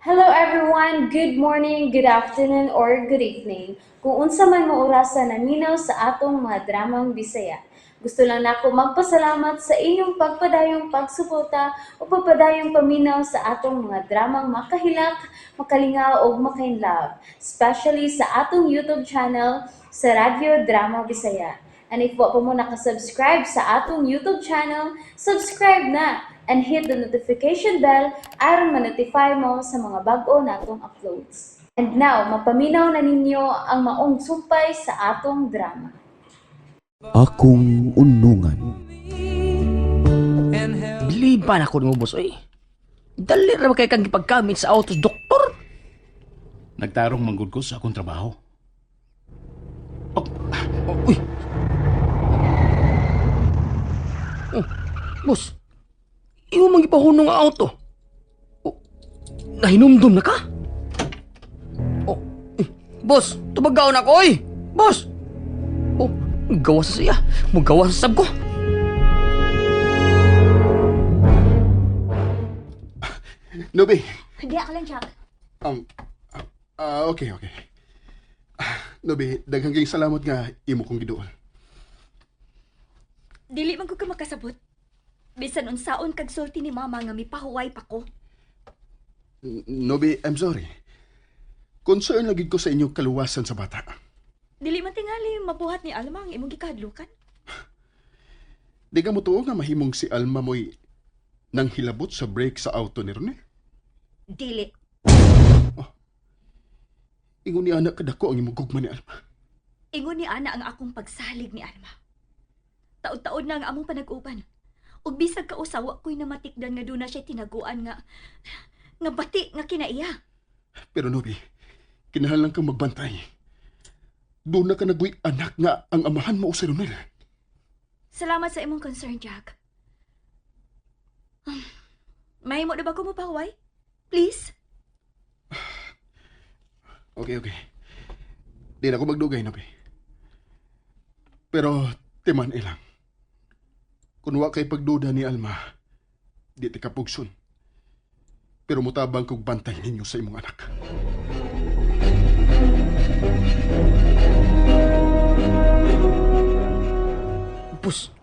Hello everyone! Good morning, good afternoon, or good evening. Kung unsa man mo orasa naminaw sa atong mga dramang Bisaya. Gusto lang nako magpasalamat sa inyong pagpadayong pagsuporta o pagpadayong paminaw sa atong mga dramang makahilak, makalingaw ug makainlove, especially sa atong YouTube channel sa Radyo Drama Bisaya. And if wa pa mo nakasubscribe sa atong YouTube channel, subscribe na and hit the notification bell aron ma-notify mo sa mga bag-o natong uploads. And now, mapaminaw na ninyo ang maong sumpay sa atong drama. Akong unungan. Biliban ako nimo, boss, oy. Dali ra ba kay kang gipagkamit sa autos, doktor? Nagtarong manggod ko sa akong trabaho. Oh, Oh, uy. Oh, boss. Imo man gipahunong ang auto. Oh, nahinumdum na ka? Oh, eh, boss, tubagaw na ko, oy. Boss. Oh, gawas sa siya. Mugawas sa sab ko. Nobi, Hindi ka lang, Jack. um, okay, okay. Nobi, daghang kayong salamat nga imo kong giduol. Dili man ko ka makasabot. Bisan unsaon kag sulti ni mama nga mipahuway pa ko. Nobi, I'm sorry. Concern lagi ko sa inyong kaluwasan sa bata. Dili man tingali mabuhat ni Alma ang imong gikahadlukan. Di ka mo tuo nga mahimong si Alma mo'y nang hilabot sa brake sa auto ni Rene. Dili. Ingon ni anak kadako ang imong gugma ni Alma. Ingon ni ana ang akong pagsalig ni Alma. Taod-taod na ang among panag-uban. Ug bisag ka usawa ko'y namatikdan nga duna siya tinaguan nga nga bati nga kinaiya. Pero Nobi, kinahanglan kang magbantay. Doon na ka nagoy anak nga ang amahan mo o si Ronel. Salamat sa imong concern, Jack. Mahimo na ba ko mopahuway? Please? Okay, okay. Di na ako magdugay, Nobi. Pero timan ilang. Kung wa kay pagduda ni Alma, di ti kapugson. Pero mutabang kog bantay ninyo sa imong anak. Boss,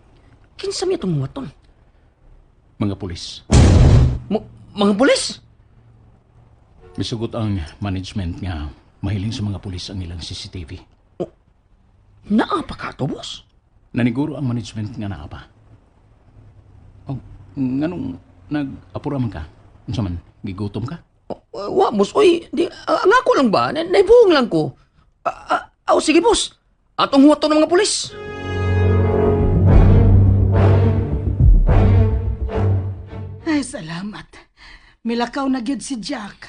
kinsa mi itong mga ton? Mga pulis. Mga pulis? Misugot ang management nga mahiling sa mga pulis ang ilang CCTV. Naa pa ka to, boss? Naniguro ang management nga naa pa. Oh, nganong nag-apura man ka? Unsa man, gigutom ka? Oh, wa, boss. Uy, di, ang ako lang ba? Naibuhong lang ko. Oh, sige, boss. Atong huwato ng mga pulis. Ay, salamat. Milakaw na gyud si Jack.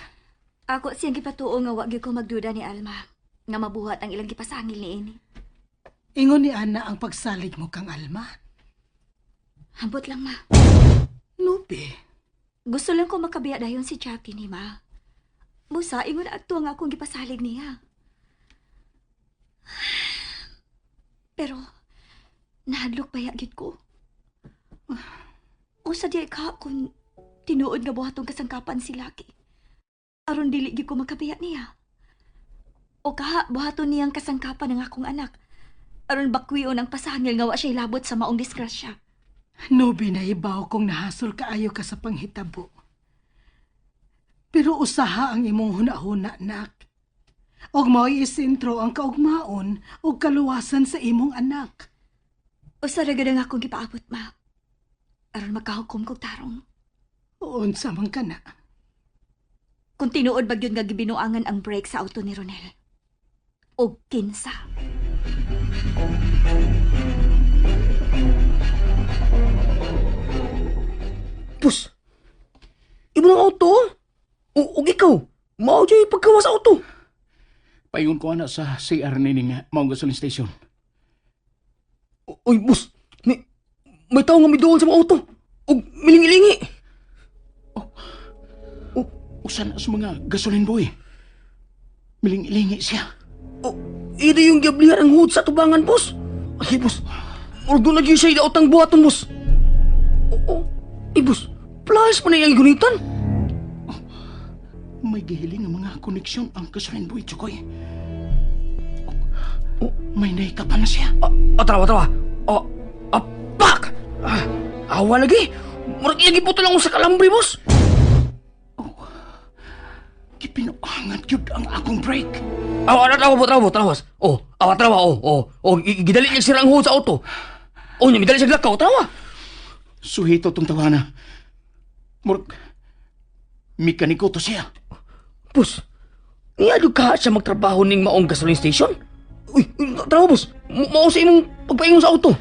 Ako siyang gipatuo nga wa gyud ko magduda ni Alma nga mabuhat ang ilang gipasangil niini. Ingon ni Ana ang pagsalig mo kang Alma. Ambot lang, ma. Nubi. Gusto lang ko makabiya dayon si Jackie ni ma. Busa, ingon adto ang akong gipasalig niya. Pero, nahadlok baya gyud ko. Usa di ka kung tinuod nga buhatong kasangkapan si Lucky. Aron dili gyud ko makabiya niya. O kaha, buhaton niyang kasangkapan ang akong anak. Aron bakwion ang pasangil nga wa siya labot sa maong disgrasya. Nubi na ibaw kung nahasol kaayo ka sa panghitabo. Pero usaha ang imong hunahuna, nak. Og mao'y isintro ang kaugmaon ug kaluwasan sa imong anak. Usa ra gud ang akong gipaabot, ma. Aron makahukom kog tarong. Unsa man ka na. Kung tinuod ba gyud nga gibinuangan ang brake sa auto ni Ronel. Og kinsa. Boss, imo ng auto? Ug ikaw, mao jud pagkawas sa auto. Paingon ko ana sa CR nining Maong Gasoline Station. Uy, boss, may tao nga miduol sa mga auto. Ug milingi-lingi. Oh, usan sa mga gasoline boy? Miling-ilingi siya. Oh, iri yung giablihan ang hood sa tubangan, boss. Ay, boss. Ordo na gyud siya idaotang buhaton, boss. Oo. Ay, boss. Plus man na iyang gunitan. May gihiling nga mga koneksyon ang gasoline boy, Chukoy. Oh, may nahikapan na siya. Ah, tarawa, tarawa. Oh, ah, pak! Ah, awa lagi. Murag iyang giputo lang sa kalambre, boss. Gipinuangan gyud ang akong brake. Awa, tarawa, tarawa, tarawa, boss. Oh, awa, tarawa, oh, oh. Oh, gidali niya sirang sa auto. Oh, niya, midali siya lakaw, tarawa. Suhito tong tawana. Murag, mekaniko to siya. Boss, niya ka siya magtrabaho ning maong gasoline station? Uy, uy, tarawa, boss. Mao sa imong pagpaingon sa auto.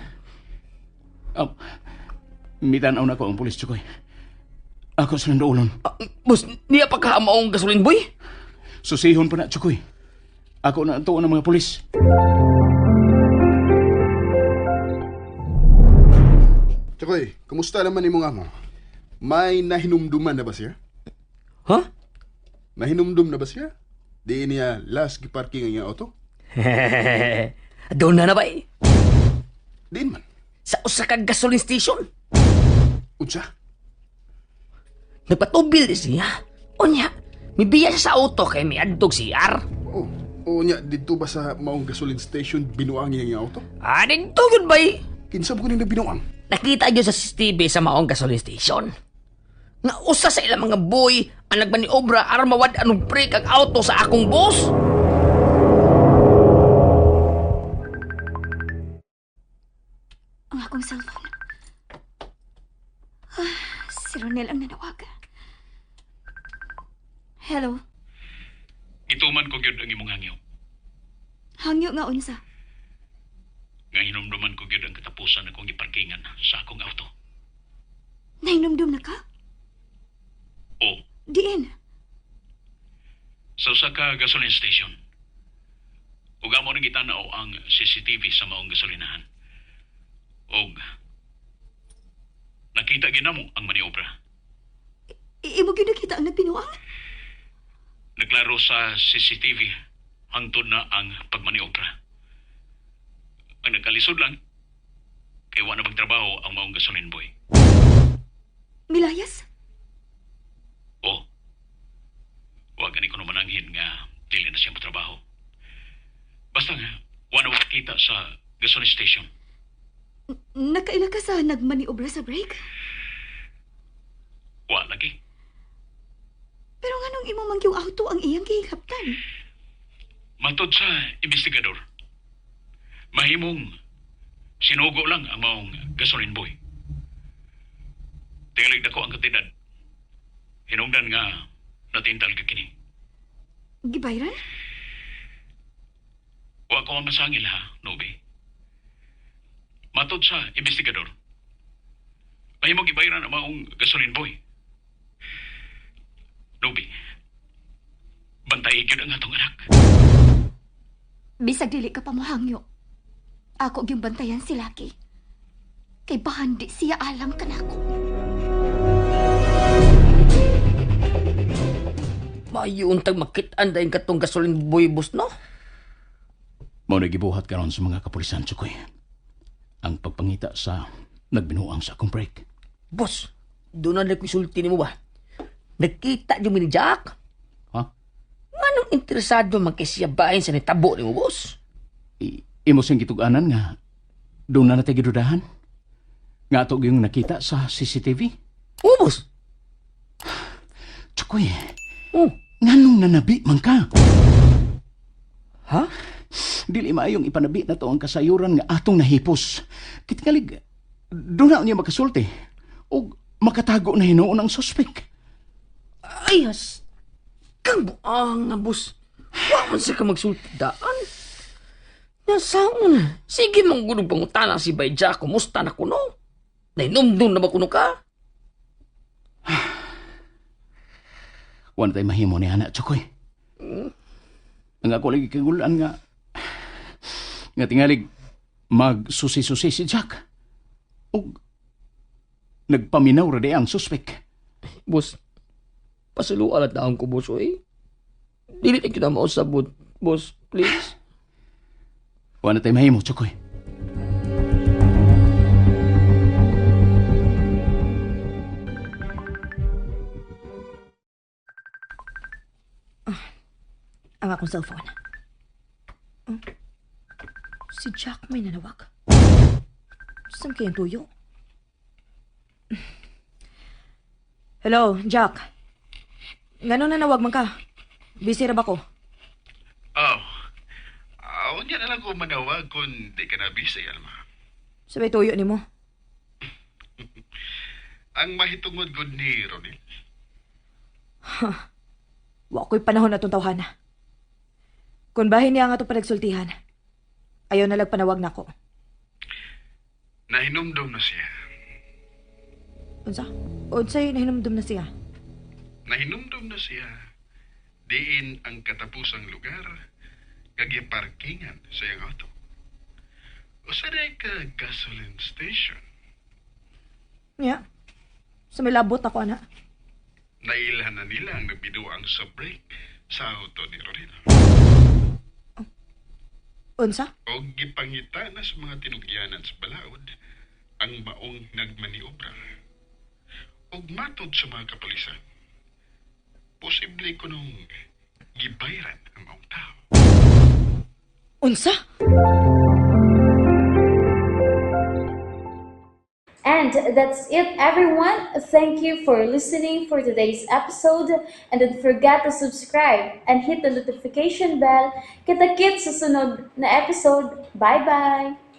Oh, mitanaw na ko ang pulis, Chukoy. Ako sa nandoolon. Ah, boss, niya pa ka maong gasoline boy? Susihon pa na, Chukoy. Ako na ang tuon ng mga pulis. Tsakoy, kumusta naman imong amo? May nahinumduman na ba siya? Ha? Nahinumdum na ba siya? Di niya last giparking ang iyang auto? Doon na na ba eh? Diin man. Sa usa ka gasoline station. Unsa? Nagpatubil di siya. Unya, mibiya siya sa auto kay miadtog CR. Oh, oo niya, dito ba sa maong gasoline station binuang niya ang auto? Ah, dito yun ba eh? Kinsa ba ko nila binuang? Nakita yun sa CCTV sa maong gasoline station. Nga usa sa ilang mga boy ang nagmaniobra aron mawad anong brake ang auto sa akong boss. Ang akong cellphone. Ah, si Ronel ang nanawag. Hello. Gituman ko gyud ang imong hangyo. Hangyo nga unsa. Nga hinumduman ko gyud ang katapusan akong giparkingan sa akong auto. Nahinumdum na ka? O, Diin. sa usa ka gasoline station. Ug amo ning gitanaw ang CCTV sa maong gasolinahan. Og nakita ginamo ang maniobra. Imo gyud nakita ang nagbinuang? Naglaro sa CCTV hangtod na ang pagmaniobra. Ang nagkalisod lang kay wa na magtrabaho ang maong gasoline boy. Milayas? O, wa gani ko mananghin nga dili na siya motrabaho. Basta nga, wa na kita sa gasoline station. Nakaila ka sa nagmaniobra sa break? Wa lagi. Pero nganong imo man yung auto ang iyang gihilaptan? Matod sa investigador, mahimong sinugo lang ang maong gasoline boy. Tingalig dako ang kantidad. Hinungdan nga natintal ka kini. Gibayran? Wa ko masangil ha, Nobi. Matod sa investigador, mahimong gibayran ang maong gasoline boy. Nobi, bantay gyud ang atong anak. Bisag dili ka pa mohangyo. Ako gyung bantayan si Lucky. Kay bahandi siya alam kanako. Mayo untag makit-an dayon katong gasoline boy boss no? Mao na gibuhat karon sa mga kapulisan, Chukoy. Ang pagpangita sa nagbinuang sa akong break. Boss, doon na nagkisulti nimo ba? Nakita yung ni Jack? Ha? Nganong interesado man kay siya bahin sa nitabo nimo, boss? Imo siyang gitug-anan nga doon na natay gidudahan. Nga ato yung nakita sa CCTV. Oo, boss. Chukoy, Oh. nganong nanabi man ka? Ha? Dili maayong ipanabi na to ang kasayuran nga atong nahipos. Kitngalig, doon na niya makasulti. O makatago na hinuon ang suspek. Ay, has. Kang buang na, boss. Wa man sa ka magsulti daan. Nasaon. Sige, manggunog pangutana si Bay Jack. Kumusta na kuno? Nainumdum na ba kuno ka? Wala tayo mahimo ni anak, Chokoy. Ang ako lagi kagulan nga nga tingalig magsusi-susi si Jack. Og nagpaminaw ra di ang suspek. Boss, pasuluan at taong ko, boss, oy. Dili na kita mausabot. Boss, please. Wala tayo mahimo, Chokoy. Ah, ang akong cellphone. Si Jack may nanawag. Saan kayang tuyo? Hello, Jack. Ngano nanawag man ka? Busy ra ba ko? Oh. Unya na lang ko manawag kung di ka na busy, Alma. Sabay tuyo nimo. Ang mahitungod gud ni Ronil. Wa ko'y panahon atong tawhana. Kung bahin niya nga itong panagsultihan, ayaw na lang panawag nako. Nahinumdum na siya. Unsa? Unsay nahinumdum na siya? Nahinumdum na siya. Diin ang katapusang lugar kagiparkingan sa iyang auto. Usa na ka gasoline station. Nya. Sa may labot ako, ana. Nailhan na nila ang nagbiduang sa brake sa auto ni Ronil. Unsa? O gipangita na sa mga tinugyanan sa balaod ang maong nagmaniobra. Og matod sa mga kapulisan, posible kunong gibayran ang maong tao. Unsa? And that's it, everyone. Thank you for listening for today's episode. And don't forget to subscribe and hit the notification bell. Kita-kits sa sunod na episode. Bye-bye!